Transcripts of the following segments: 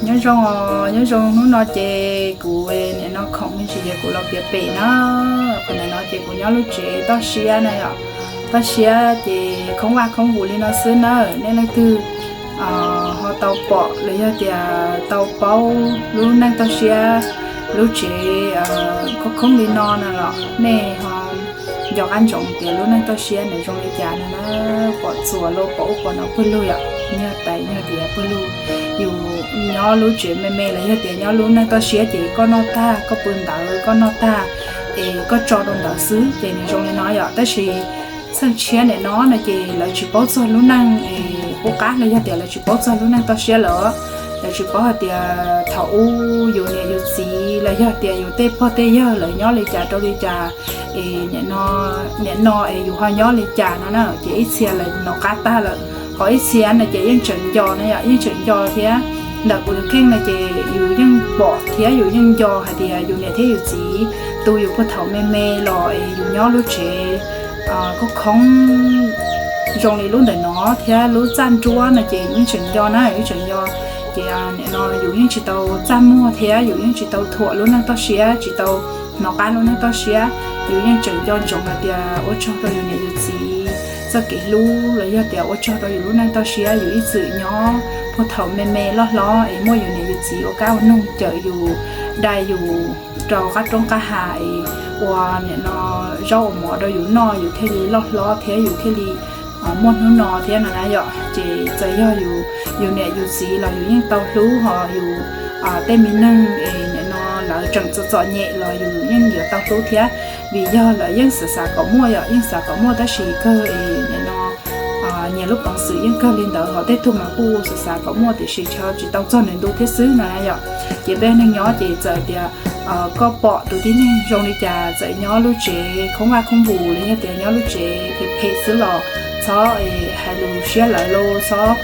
Nyob zoo os, nyob zoo. Hnub no ces kuv nim no khoom me ntsis es kuv los piav pem na. Qhov ntawm no ces kuv nyob lub tsev toj siab na yom. Toj siab ces khoob vaj khoob vus li no xwb na. Nej leej twg ho tau pom los yog tias tau paub lub neej toj siab, lub tsev khoob khoob li no na los nej ho nco qab ntsoov tias lub neej toj siab nws zoo li cas no na. Pom txuas los pom ub pom no pawg lug yom, nyuag tais nyuag diav pawg lug. Yus nyob lub tsev me me los yog tias nyob lub neej toj siab ces koj noj tag koj pw ntawd, koj noj tag es koj tso rau ntawd xwb ces nws zoo li no yom. Tab sis txheej tshiab nim no no ces lawv tsis paub txog lub neej es qub qab los yog tias lawv tsis paub txog lub neej toj siab lawm. Lawv tsis paub hais tias thaum ub yus niam yus txiv los yog tias yus tej pog tej yawg lawv nyob li cas rau li cas es nim no es yus ho nyob li cas no na. Ces ib txhia lawv nov qab tag lawm, ho ib txhia no ces yeej tseem nco na yom, yeej tseem nco thiab. Ntawm kuv tus kheej no ces yus yeej pom thiab yus yeej nco hais tias yus niam thiab yus txiv tu yus puag thaum me me los es yus nyob lub tsev khoob khoob zoo li lub ntawm no thiab lub txaj nruab no ces yeej tseem nco na, yeej tseem nco. Ces nim no yus yeej tsis tau txaj muag thiab yus yeej tsis tau thuam lub neej toj siab, tsis tau hnov qab lub neej toj siab. Yus yeej tseem nco ntsoov hais tias ua tsaug rau yus niam yus txiv txoj kev hlub los yog tias ua tsaug rau yus lub neej toj siab, yus ib txwm nyob puag thaum me me loj hlob es muaj yus niam yus txiv ua kab ua noog cawm yus, dai yus rau qab roob qab hav es ua nim no zaub ua mov rau yus noj, yus thiaj li loj hlob thiab yus thiaj li muaj hnub no thiab no na yom. Ces txawm yog yus niam yus txiv los yus yeej tau hlub, ho yus tej me neeg es nim no lawv tseem txom txom nyem los yus yeej yuav tau hlub thiab. Vim yog lawv yeej xav xav kom muaj yom, yeej xav kom muaj tab sis kawg es nim no nyias lub peev xwm yeej kawg li ntawd, ho tej tug mas kuj xav xav kom muaj tiam sis tsis tau txog nws ntu thiab xwb no na yom. Ces peb neeg nyob ces txawm tias koj pom tus tib neeg zoo li cas txawm nyob lub tsev khoob vaj khoob vus los yog tias nyob lub tsev phem phem xwb los txhob hais lus siab lawv los txhob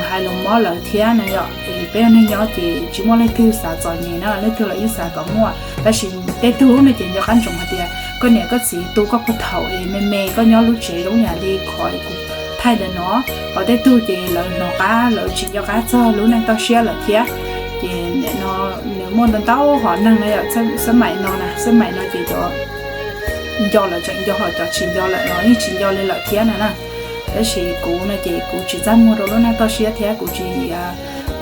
hais lus mob lawv thiab na yom. Es peb neeg nyob ces tsis muaj leej twg xav txom nyem na, leej twg los yeej xav kom muaj. Tab sis tej tug no ces nco qab ntsoov hais tias koj niam koj txiv tu koj puag thaum es me me koj nyob lub tsev zoo yam li qhov kuv thaij ntawm no, ho tej tug ces lawv hnov qab lawv tsis nco qab txog lub neej toj siab lawm thiab. Ces nim no nws muaj ntau ntau hom neeg na yom, xab maim no na, xab maim no ces cov nco lawm tseem nco, ho cov tsis nco lawm los yeej tsis nco li lawm thiab no na. Tab sis kuv no ces kuv tsis txaj muag rau lub neej toj siab thiab kuv tsis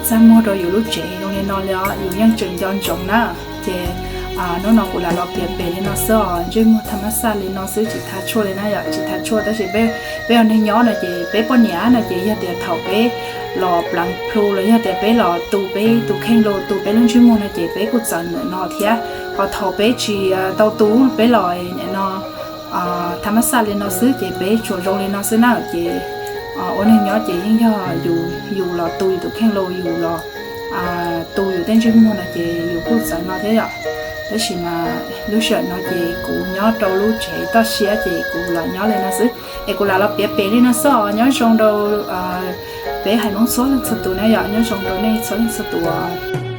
txaj muag rau yus lub tsev zoo li no li os, yus yeej tseem nco ntsoov na. Ces hnub no kuv lam los piav pem li no xwb os, ntsej muag tham mab xaj li no xwb, tsis thav tshuaj li na yom, tsis thav tshuaj. Tab sis peb ua neeg nyob no ces peb poj niam no ces yog tias thaum peb los pleev plhu los yog tias peb los tu peb tus kheej los tu peb lub ntsej muag no ces peb kuj txawv ntawm no thiab. Ho thaum peb tsis tau tu peb los nim no tham mab xaj li no xwb ces peb tsuas zoo li no xwb na. Ces ua neeg nyob ces yeej yog yus, yus los tu yus tus kheej los yus los tu yus tej ntsej muag no ces yus kuj txawv no thiab yom. Tab sis mas lub sij hawm no ces kuv nyob rau lub tsev toj siab ces kuv los nyob li no xwb. Es kuv lam los piav pem li no xwb os, nyob zoo rau peb haiv Hmoob txhua leej txhua tus na yom, nyob zoo rau nej txhua leej txhua tus os.